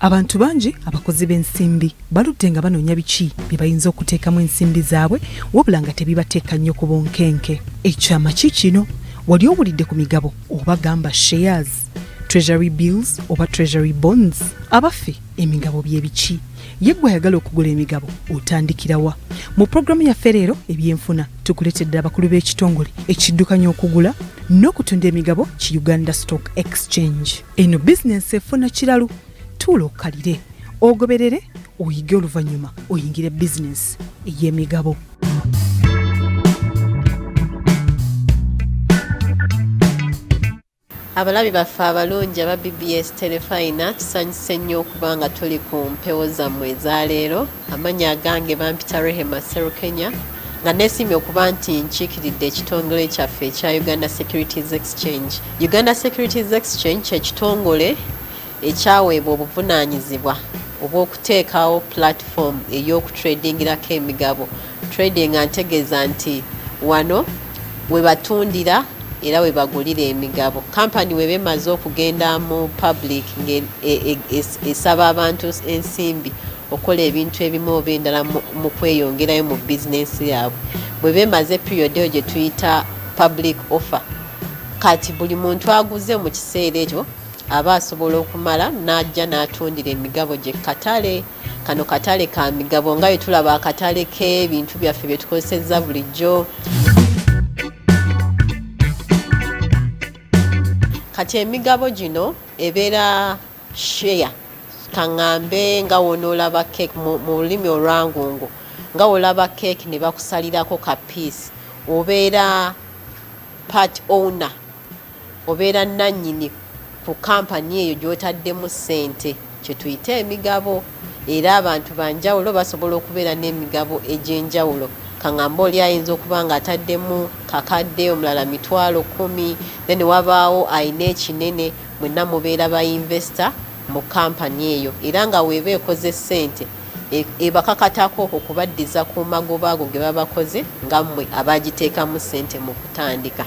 Abantu bangi abakozi b'ensimbi baludde nga banoonya biki bye bayinza okuteekamu ensimbi zaabwe wabula nga tebibateeka nnyo ku bunkenke. Ekyama ki kino? Wali owulidde ku migabo oba gamba shares, treasury bills oba treasury bonds? Abaffe emigabo bye biki? Ye ggwe ayagala okugula emigabo otandikira wa? Mu pulogulaamu yaffe leero ebyenfuna tukuleetedde abakulu b'ekitongole ekiddukanya okugula n'okutunda emigabo ki Uganda Stock Exchange. Eno bizinensi efuna kiralu, tuula okkalire, ogoberere, oyige oluvannyuma oyingire bizinensi ey'emigabo. Abalabi baffe abalungi aba BBS Terefayina, tusanyuse nnyo okuba nga tuli ku mpewo zammwe ezaleero. Amannya agange bampita Rehema Sserukenya, nga neesiimye okuba nti nkiikiridde ekitongole kyaffe ekya Uganda Securities Exchange. Uganda Securities Exchange kye kitongole ekyaweebwa obuvunaanyizibwa obw'okuteekawo platform ey'okutradingirako emigabo. Trading nga ntegeeza nti wano we batundira era we bagulira emigabo. Kampani weba emaze okugenda mu public ng'esaba abantu ensimbi okukola ebintu ebimu oba endala mu kweyongerayo mu bizinensi yaabwe, bweba emaze period eyo gye tuyita public offer, kati buli muntu aguze mu kiseera ekyo aba asobola okumala n'ajja n'atundira emigabo gye katale. Kano katale ka migabo nga bwe tulaba akatale k'ebintu byaffe bye tukozesezza bulijjo. Kati emigabo gino ebeera share, kaŋŋambe nga w'onoolaba cake mu lulimi olwangungu, nga w'olaba cake ne bakusalirako ka piece, obeera part owner, obeera nnannyini ku kampani eyo gy'otaddemu ssente, kye tuyita emigabo. Era abantu ba njawulo basobola okubeera n'emigabo egy'enjawulo. Kaŋŋambe oli ayinza okuba ng'ataddemu kakadde, omulala 100,000, then wabaawo alina ekinene. Mwenna mubeera ba investor mu kampani eyo, era nga weeba ekoze ssente ebakakatako okubaddiza ku magoba ago ge babakoze nga mmwe abagiteekamu ssente mu kutandika.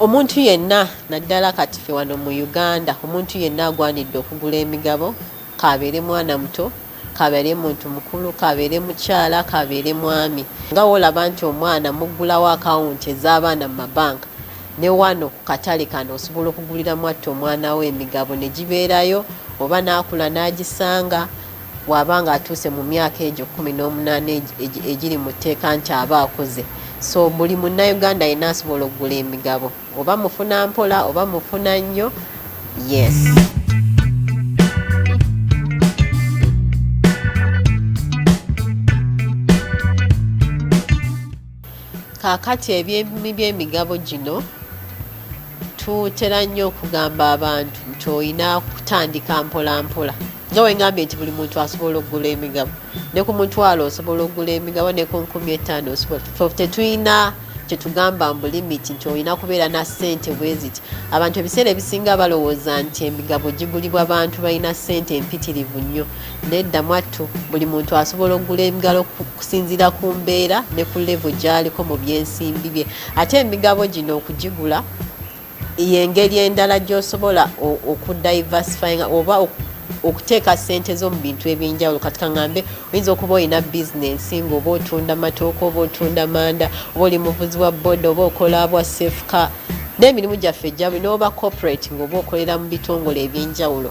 Omuntu yenna, naddala kati ffe wano mu Uganda, omuntu yenna agwanidde okugula emigabo, k'abeere mwana muto, k'abeere muntu mukulu, k'abeere mukyala, k'abeere mwami. Nga w'olaba nti omwana muggulawo akawunti ez'abaana mu mabanka, ne wano ku katale kano osobola okugulira mwattu omwana wo emigabo ne gibeerayo oba n'akula n'agisanga bw'aba ng'atuuse mu myaka egyo 18 egiri mu tteeka nti aba akuze. So buli Munnayuganda yenna asobola okugula emigabo, oba mufuna mpola oba mufuna nnyo, yes. Kaakati eby'ebimi by'emigabo gino, tutera nnyo okugamba abantu nti olina kutandika mpolampola. Nga bwe ngambye nti buli muntu asobola okugula emigabo, ne ku mutwalo osobola okugula emigabo, ne ku 5000 osobola. Ffe tetulina kyetugamba mbu limit nti olina kubeera na ssente bwe ziti. Abantu ebiseera ebisinga balowooza nti emigabo gigulibwa bantu balina ssente empitirivu nnyo. Nedda mwattu, buli muntu asobola okugula emigabo okusinziira ku mbeera ne ku level gy'aliko mu byensimbi bye. Ate emigabo gino okugigula y'engeri endala gy'osobola okudiversifyinga oba okuteeka ssente zo mu bintu eby'enjawulo. Kati kaŋŋambe oyinza okuba olina bizinensi ng'oba otunda matooke oba otunda manda oba oli muvuzi wa boda oba okola bwa sefuka n'emirimu gyaffe egya buli, n'oba corporate ng'oba okolera mu bitongole eby'enjawulo.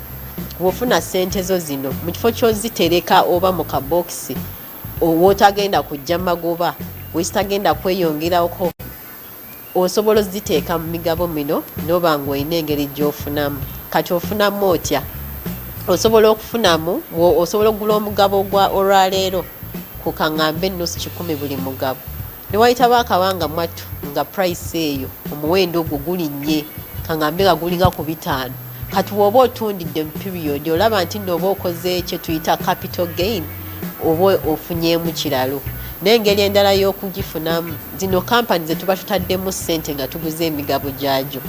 Bw'ofuna ssente zo zino, mu kifo ky'ozitereka oba mu kabokisi w'otagenda kuggya magoba, wezitagenda kweyongerako, osobola oziteeka mu migabo mino n'oba ng'olina engeri gy'ofunamu. Kati ofunamu otya? Osobola okufunamu, osobola okugula omugabo gwa olwaleero ku kaŋŋambe ennusu 100 buli mugabo. Ne wayitawo akabanga mwattu nga price eyo, omuwendo ogwo gulinnye, kaŋŋambe nga gulinga ku 500. Kati bw'oba otundidde mu period, olaba nti nno oba okoze kye tuyita capital gain, oba ofunyeemu kiralu. N'engeri endala y'okugifunamu, zino kampani ze tuba tutaddemu ssente nga tuguze emigabo gyagyo,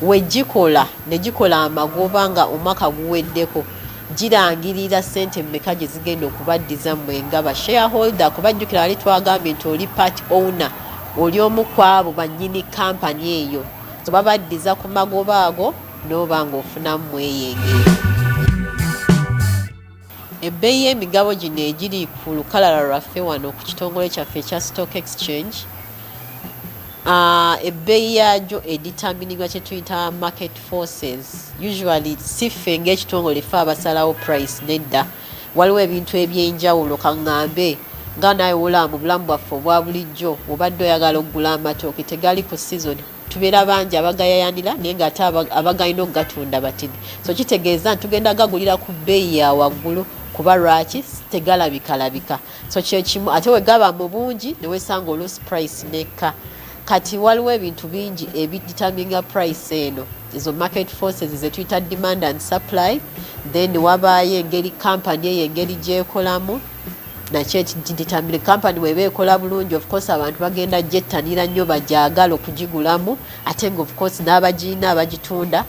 we gikola ne gikola amagoba nga omwaka guweddeko, girangirira ssente mmeka gye zigenda okubaddiza mmwe nga ba shareholder, kuba jjukira wali twagambye nti oli part owner, oli omu ku abo bannyini kampani eyo. So babaddiza ku magoba ago n'oba ng'ofunamu mweyo engeri. Ebbeeyi y'emigabo gino egiri ku lukalala lwaffe wano ku kitongole kyaffe ekya Stock Exchange, ebbeeyi yaagyo edeterminingwa kye tuyita market forces. Usually si ffe ng'ekitongole ffe abasalawo price, nedda. Waliwo ebintu ebyenjawulo. Kaŋŋambe nga naawe wolaba mu bulamu bwaffe obwa bulijjo, obadde oyagala okugula amatooke, tegali ku season, tubeera bangi abagayayanira, naye ng'ate abagalina okugatunda batini. So kitegeeza nti tugenda gagulira ku bbeeyi ya waggulu. Kuba lwaki? Tegalabikalabika. So kyekimu ate we gaba mu bungi, newesanga oluusi price nekka. Kati waliwo ebintu bingi ebidetermininga price eno, ezo market forces zetuyita demand and supply. Then wabaayo engeri kampani eyo engeri gyekolamu, nakyo ekidetermine. Kampani weba ekola bulungi, of course abantu bagenda gyettanira nnyo, bagyagala okugigulamu, ate nga of course n'abagiina abagitunda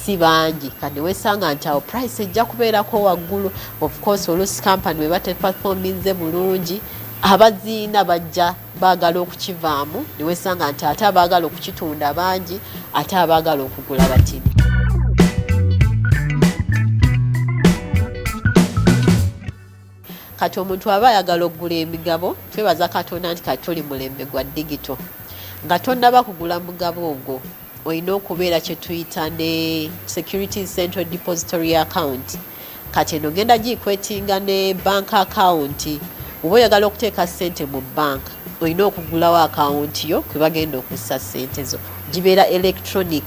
si bangi. Kati wesanga nti awo price ejja kubeerako waggulu. Of course oluusi kampani weba teperforminze bulungi, abaziina bajja baagala okukivaamu, newesanga nti ate abaagala okukitunda bangi, ate abaagala okugula batini. Kati omuntu aba ayagala okugula emigabo, twebaza Katonda nti kati tuli mulembe gwa digital. Nga tonnaba kugula mugabo ogwo, olina okubeera kye tuyita ne Securities Central Depository account. Kati eno genda giequatinga ne bank account. Oba oyagala okuteeka ssente mu bank, olina okugulawo akawunti yo kwe bagenda okussa ssente zo. Gibeera electronic.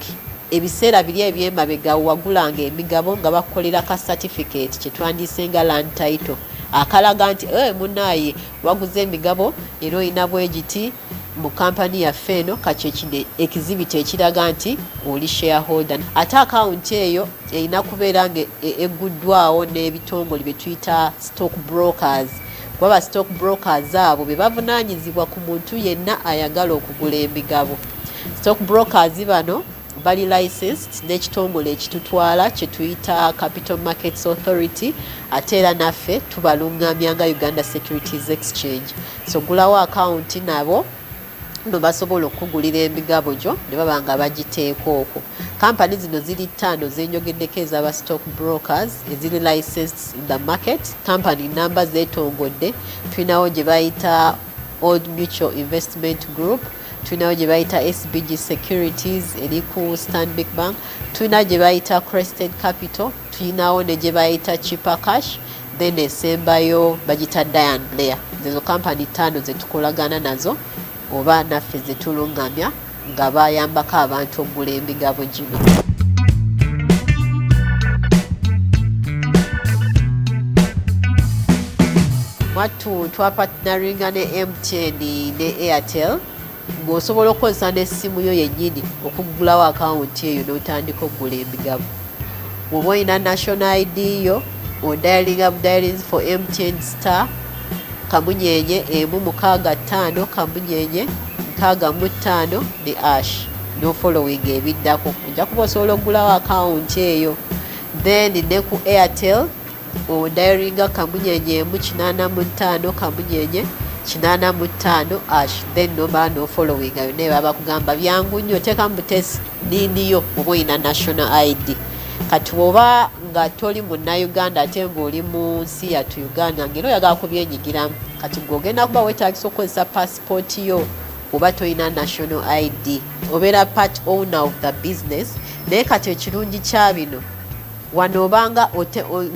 Ebiseera biri ebyemabega wagulanga emigabo nga bakukolera ka certificate, kyetwandiise nga land title, akalaga nti e munaaye waguze emigabo era olina bwegiti mu kampani yaffe eno. Kakyekino exhibit ekiraga nti oli shareholder. Ate akawunti eyo erina kubeera nga egguddwawo n'ebitongole bye tuyita stock brokers, kuba ba stock brokers abo be bavunaanyizibwa ku muntu yenna ayagala okugula emigabo. Stock brokers bano bali licensed n'ekitongole ekitutwala kye tuyita Capital Markets Authority, ate era naffe tubalungamya nga Uganda Securities Exchange. So gulawo akawunti nabo no basobola okukugulira emigabo gyo ne baba nga bagiteeka okwo. Kampani zino ziri ttaano zenjogeddeko ez'aba stock brokers eziri licensed in the market. Kampani namba zeetongodde. Tulinawo gye bayita Old Mutual Investment Group, tulinawo gye bayita SBG Securities eri ku Stanbic Bank, tulina gye bayita Crested Capital, tulinawo ne gye bayita Chipper Cash, then esembayo bagita Dye and Blair. Ezo kampani ttaano zetukolagana nazo oba naffe zetulungamya nga bayambako abantu okugula emigabo gino. Mwattu twapartneringa ne MTN ne Airtel, ng'osobola okukozesa n'essimu yo yennyini okugulawo akawunti eyo n'otandika okugula emigabo. Bw'oba olina national ID yo, odialinga budialings for MTN *165#65 ne hash, n'ofollowing ebiddako, ojja kuba osobola okugulawo akawunti eyo. Then ne ku Airtel odialinga *185#85#, then nomala nofollowinga yonna ebaba bakugamba. Byangu nnyo, oteekamu butesi NIN yo oba olina national ID. Kati bw'oba nga toli Munnayuganda ate ng'oli mu nsi yattu Uganda, ng'era oyagala kubyenyigiramu, kati gwe ogenda kuba weetagisa okukozesa pasipooti yo. Oba tolina national ID, obeera part owner of the business. Naye kati ekirungi kya bino wano, obanga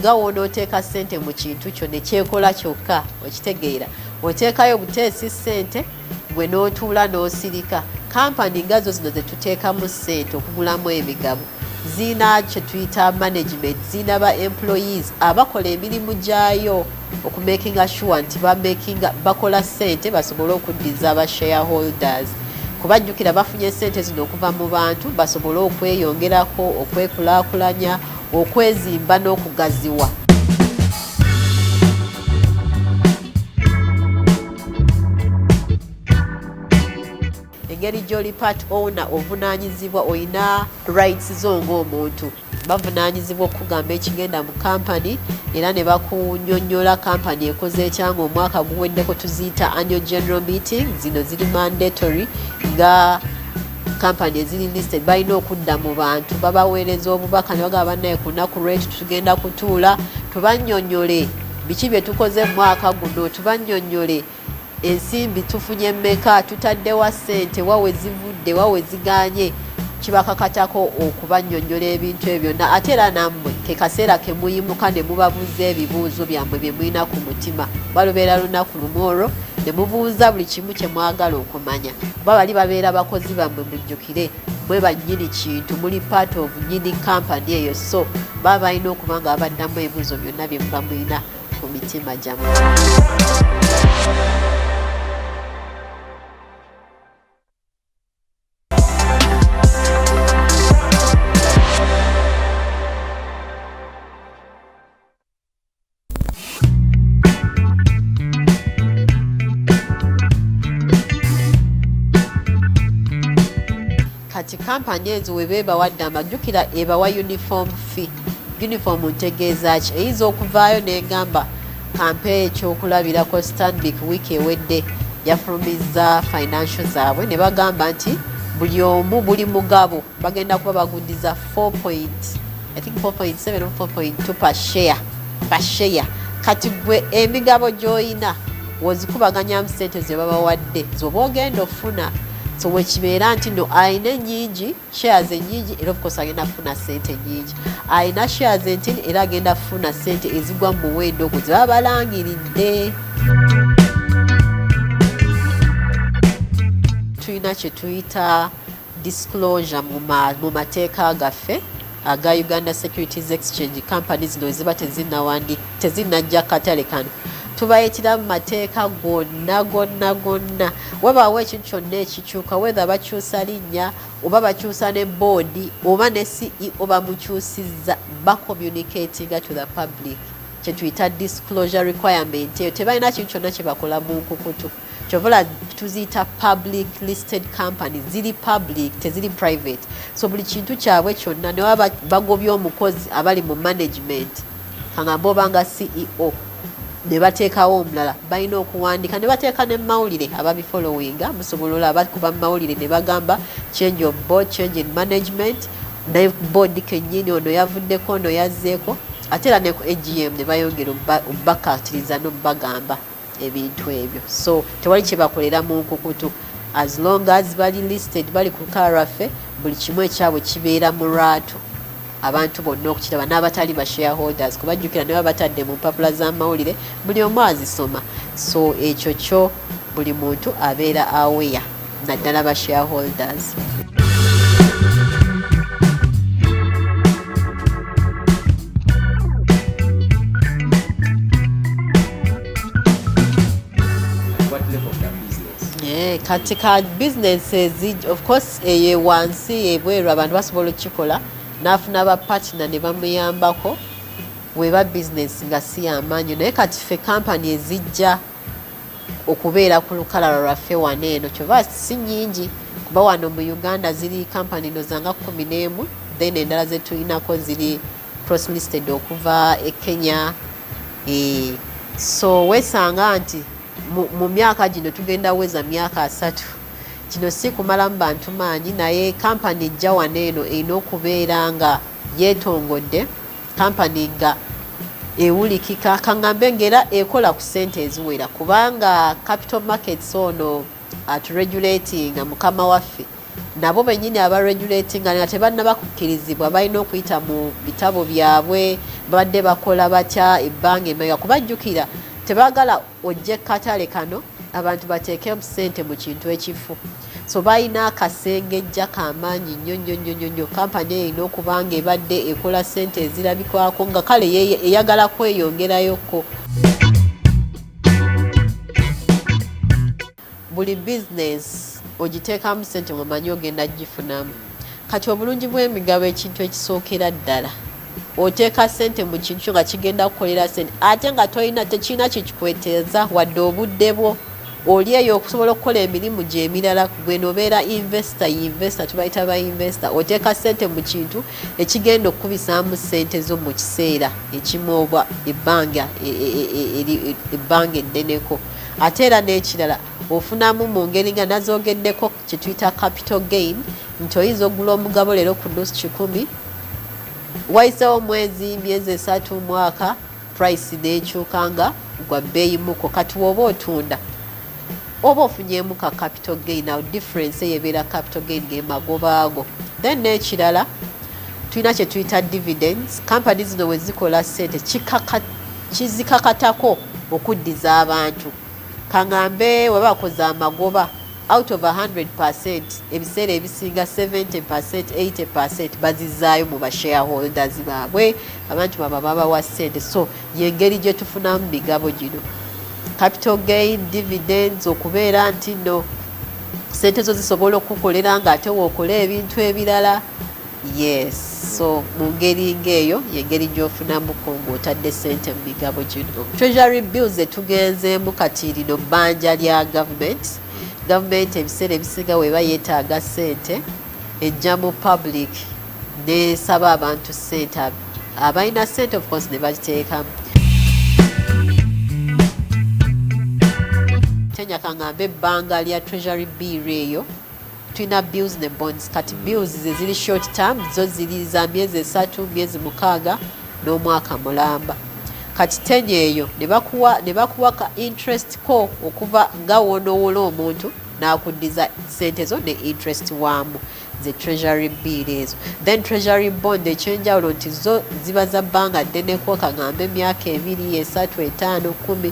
nga wonooteeka ssente mu kintu kyo nekyekola kyokka, okitegeera? Oteekayo buteesi ssente, gwe n'otuula n'osirika. Kampani nga zo zino zetuteekamu ssente okugulamu emigabo ziina kyetuyita management, ziina ba employees abakola emirimu gyayo okumakinga sure nti bamakinga, bakola ssente basobole okuddiza aba shareholders. Kubajjukira bafunye ssente zino okuva mu bantu basobole okweyongerako, okwekulaakulanya, okwezimba n'okugaziwa. Engeri gy'oli part owner, ovunaanyizibwa, olina rights zo ng'omuntu. Bavunaanyizibwa okugamba ekigenda mu kampani era ne bakunyonnyola kampani ekoze etya nga omwaka guweddeko. Tuziyita annual general meeting. Zino ziri mandatory nga kampani eziri listed, balina okudda mu bantu, babaweereza obubaka ne bagamba, "Bannaye, ku lunaku lwetu tugenda kutuula tubanyonyole Biki bye tukoze mu mwaka guno? Tubannyonnyole ensimbi tufunye mmeka, tutaddewa ssente, wa we zivudde, wa we ziganye. Kibakakatako okubannyonnyola ebintu ebyo byonna. Ate era nammwe ke kaseera ke muyimuka ne mubabuuza ebibuuzo byammwe bye mulina ku mutima. Balubeera lunaku lumu olwo ne mubuuza buli kimu kye mwagala okumanya, kuba bali babeera bakozi bammwe. Mujjukire, mwe bannyini kintu, muli part of nnyini kampani eyo, so baba balina okuba nga babaddamu ebibuuzo byonna bye muba mulina ku mitima gyammwe. Kati kampani ezo weba ebawadde amajjukira, ebawa uniform fee. Uniform ntegeeza ki? Eyinza okuvaayo negamba, kampe ekyokulabirako, Stanbic wiiki ewedde yafulumizza financial zaabwe ne bagamba nti buli omu, buli mugabo bagenda kuba bagudiza 4 point, I think 4.7 or 4.2 per share, per share. Kati gwe emigabo gy'oyina wozikubaganyamu sente ze babawadde zoba ogenda ofuna. So wekibeera nti no alina ennyingi, shares ennyingi, era of course agenda kufuna sente nnyingi. Alina shares entini, era agenda kufuna sente ezigwa mu muwendo ogwo ze baba balangiridde. Tulina kye tuyita disclosure mu mateeka gaffe aga Uganda Securities Exchange. Company zino eziba tezinnajja katale kano, tubayitira mu mateeka gonna gonna gonna. Wabaawo ekintu kyonna ekikyuka, whether bakyusa linnya oba bakyusa ne board oba ne CEO bamukyusizza, bacommunicatinga to the public, kyetuyita disclosure requirement. Eyo tebalina kintu kyonna kyebakola mu nkukutu. Kyovola tuziyita public listed company, ziri public, teziri private. So buli kintu kyabwe kyonna, newaba bagobye omukozi abali mu management, kangamba obanga CEO, ne bateekawo omulala, balina okuwandika ne bateeka ne mawulire. Ababifollowinga musobola olaba bakuba mu mawulire ne bagamba change of board, change in management, ne board kennyini ono yavuddeko, ono yazzeeko. Ate era ne ku AGM ne bayongera obbakatiriza n'obbagamba ebintu ebyo. So tewali kyebakolera mu nkukutu. As long as bali listed, bali ku lukala lwaffe, buli kimu ekyabwe kibeera mu lwatu, abantu bonna okukiraba n'abatali ba shareholders. Kubajjukira ne baba batadde mu mpapula z'amawulire, buli omu azisoma. So ekyo kyo buli muntu abeera aware, naddala ba shareholders. What level of the business? Kati ka businesses, of course, eyo wansi ebweru abantu basobola okukikola n'afuna ba partner ne bamuyambako, weba business nga si yamaanyi. Naye kati ffe kampani ezijja okubeera ku lukalala lwaffe wano eno, kyova si nnyingi, kuba wano mu Uganda ziri kampani nozanga 11, then endala zetulinako ziri cross listed okuva e Kenya. So wesanga nti mu myaka gino tugenda weza myaka 30. Kino si kumalamu bantu maanyi, naye kampani ejja wano eno erina okubeera nga yeetongodde, kampani nga ewulikika, kaŋŋambe ng'era ekola ku ssente eziwera, kubanga capital markets ono aturegulatinga, mukama waffe, nabo bennyini abaregulatinga nga tebannaba kukkirizibwa balina okuyita mu bitabo byabwe, babadde bakola batya ebbanga emabega. Kubajjukira tebaagala ojje katale kano abantu bateekemu ssente mu kintu ekifu, so balina akasengejja kamaanyi nnyo nnyo nnyo nnyo nnyo. Kampani eyo erina okuba nga ebadde ekola ssente ezirabikwako, nga kale eyagala kweyongerayokko. Buli bizinesi ogiteekamu ssente ng'omanyi ogenda gifunamu. Kati obulungi bw'emigabo, ekintu ekisookera ddala, oteeka ssente mu kintu kyo nga kigenda kukolera ssente, ate nga tolina, tekirina kikikweteeza wadde obudde bwo. Oli eyo okusobola okukola emirimu gye emirala. Gwe nobeera investor, investor tubayita ba investor, oteeka ssente mu kintu ekigenda okukubisaamu ssente zo mu kiseera ekimu oba ebbanga ebbanga eddeneko. Ate era n'ekirala, ofunamu mu ngeri nga nazoogeddeko, kye tuyita capital gain, nti oyinza okugula omugabo leero ku nusu 100, wayisewo mwezi, myezi 3, mwaka. Price nekyuka nga gwa bbeeyimuko. Kati woba otunda, oba ofunyemu ka capital gain. Awo difference eyo ebeera capital gain, ge magoba ago. Then n'ekirala, tulina kye tuyita dividends. Company zino we zikola sente, kizikakatako okuddiza abantu. Kaŋŋambe we bakoze amagoba out of 100, ebiseera ebisinga 70, 80 bazizaayo mu bashareholders baabwe, abantu baba babawa sente. So yengeri gye tufunamu migabo gino: capital gain, dividends, okubeera nti nno sente zo zisobola okukolera nga ate wookola ebintu ebirala. Yes, so mu ngeri ng'eyo yengeri gy'ofunamuko ng'otadde sente mu migabo gino. Treasury bills etugenzeemu kati, lino bbanja lya gavumenti. Gavumenti ebiseera ebisinga weba yeetaaga sente, ejja mu public nesaba abantu sente. Abalina sente, of course, ne baziteekamu. Tenya kaŋŋambe ebbanga lya treasury bill eyo, tulina bills ne bonds. Kati bills ze ziri short term, zo ziri za myezi 3, myezi 6 n'omwaka mulamba. Kati tenya eyo ne bakuwa ka interest ko okuva nga wonoowola omuntu n'akuddiza sente zo ne interest waamu, ze treasury bill ezo. Then treasury bond, ekyenjawulo nti zo ziba za bbanga ddeneko, kaŋŋambe emyaka 2, 3, 5, 10.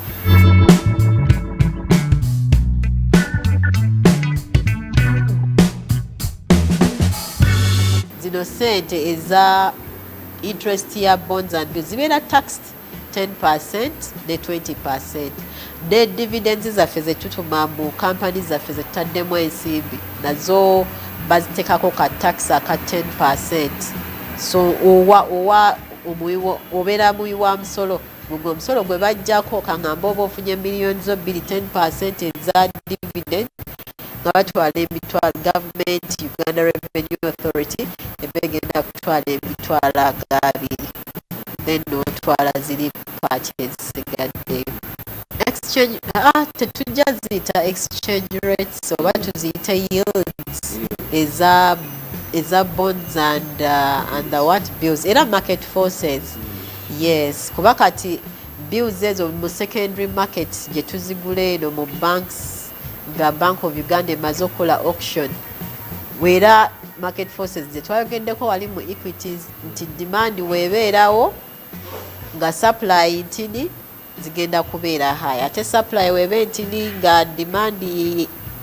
Zino sente eza interest ya bonds and bills zibeera taxed 10 ne 20. Ne dividends zaffe zetutuma mu kampani zaffe zetutaddemu ensimbi, nazo bazitekako ka tax aka 10. So owa omuwi, obeera muwi wa musolo. Gwe omusolo gwe bajjako, kaŋŋamba oba ofunye miliyoni zo 2, 10 eza dividend nga batwala emitwalo, gavumenti, Uganda Revenue Authority, eba egenda kutwala emitwalo aga 20, then n'otwala ziri part ezisigaddeyo. Exchange, tetujja ziyita exchange rates, oba tuziyite yields eza bonds and the what, bills, era market forces. Yes, kuba kati bills ezo mu secondary market gye tuzigula eno mu banks, nga Bank of Uganda emaze okukola auction, wera market forces ze twayogeddeko wali mu equities, nti demand weebeerawo nga supply ntini, zigenda kubeera high. Ate supply weba entini nga demand,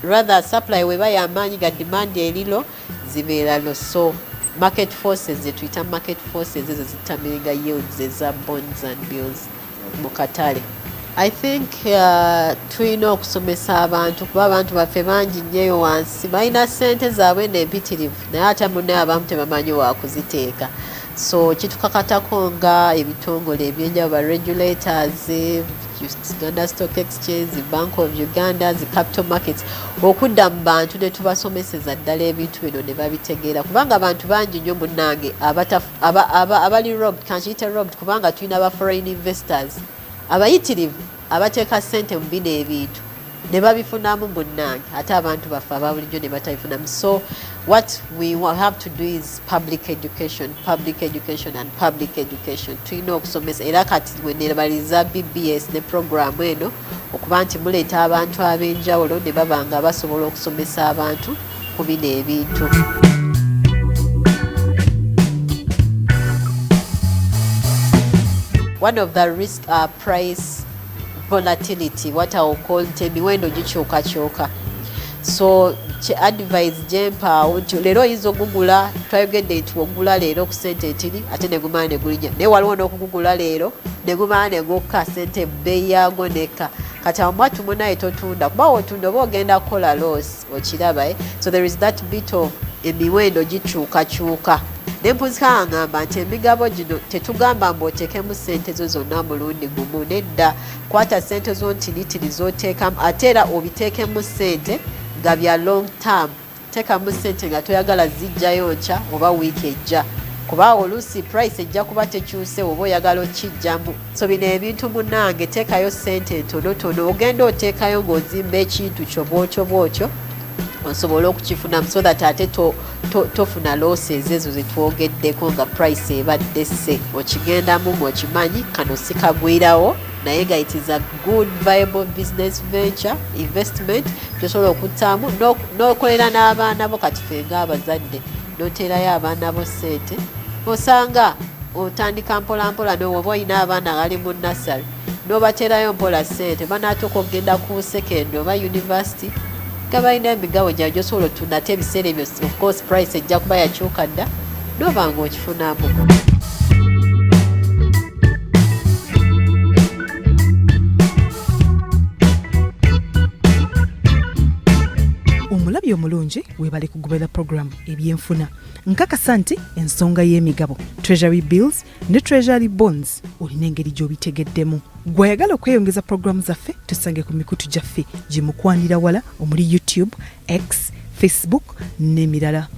rather supply weba yamaanyi nga demand eri low, zibeera low. So market forces, zetuyita market forces, ezo zidetermininga yields eza bonds and bills mu katale. I think tulina okusomesa abantu, kuba abantu baffe bangi nnyo eyo wansi balina ssente zaabwe nempitirivu, naye ate munne abamu tebamanyi wakuziteeka. So kitukakatako nga ebitongole ebyenjawulo, ba regulators, Uganda Stock Exchange, Bank of Uganda, zi capital markets, okudda mu bantu ne tubasomeseza ddala ebintu bino ne babitegeera, kubanga abantu bangi nnyo munnange abali robbed, kankiyite robbed, kubanga tulina ba foreign investors abayitirivu abateeka ssente mu bino ebintu ne babifunamu munnange, ate abantu baffe aba bulijjo ne batabifunamu. So what we have to do is public education, public education and public education. Tulina okusomesa. Era kati weneebaliza BBS ne programu eno okuba nti muleeta abantu ab'enjawulo ne baba nga basobola okusomesa abantu ku bino ebintu. One of the risk are price volatility, what I will call nti emiwendo gikyukakyuka. So kye advice gyempaawo nti leero oyinza ogugula, twayogedde nti ogula leero ku sente etiri, ate negumala negulinya, naye waliwo n'okugugula leero negumala negukka, sente ebbeeyi yaago nekka. Kati awo mwatu munaye totunda, kuba wotunda oba ogenda kukola loss, okiraba, eh? So there is that bit of emiwendo gikyukakyuka. Nempuzika ngamba nti emigabo gino tetugamba mbu oteekemu sente zo zonna mulundi gumu. Nedda, kwata sente zo ntinitini zoteekamu, ate era obiteekemu sente nga bya long term. Teekamu sente nga toyagala zijjayo nkya oba wiiki ejja, kuba oluusi price ejja kuba tekyuse oba oyagala okijjamu. So bino ebintu munnange, teekayo sente ntonotono, ogenda oteekayo ng'ozimba ekintu kyo bwotyo bwotyo. Osobole okukifunamu so that ate tofuna losses ezo zetwogeddeko nga price ebadde sse. Okigendamu ng'okimanyi kano sikagwirawo, naye nga it is a good viable business venture investment gyosobola okuttaamu n'okolera n'abaana bo. Kati ffe ng'abazadde n'oteerayo abaana bo ssente, osanga otandika mpolampola, nowoba olina abaana bali mu nursery n'obateerayo mpola ssente, banaatuuka okugenda ku secondary oba university nga balina emigabo gyabwe gyosobola otunda. Ate ebiseera ebyo, of course, price ejja kuba yakyuka dda, noba nga okifunamu. Omulabi omulungi, weebale kugobera puroguramu Ebyenfuna. Nkakasa nti ensonga y'emigabo, treasury bills ne treasury bonds, olina engeri gy'obitegeddemu. Gw'ayagala okweyongeza puroguramu zaffe, tusange ku mikutu gyaffe gimukwanira wala omuli YouTube, X, Facebook n'emirala.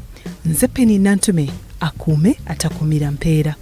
Nze Penny Nantume, akuume atakuumira mpeera.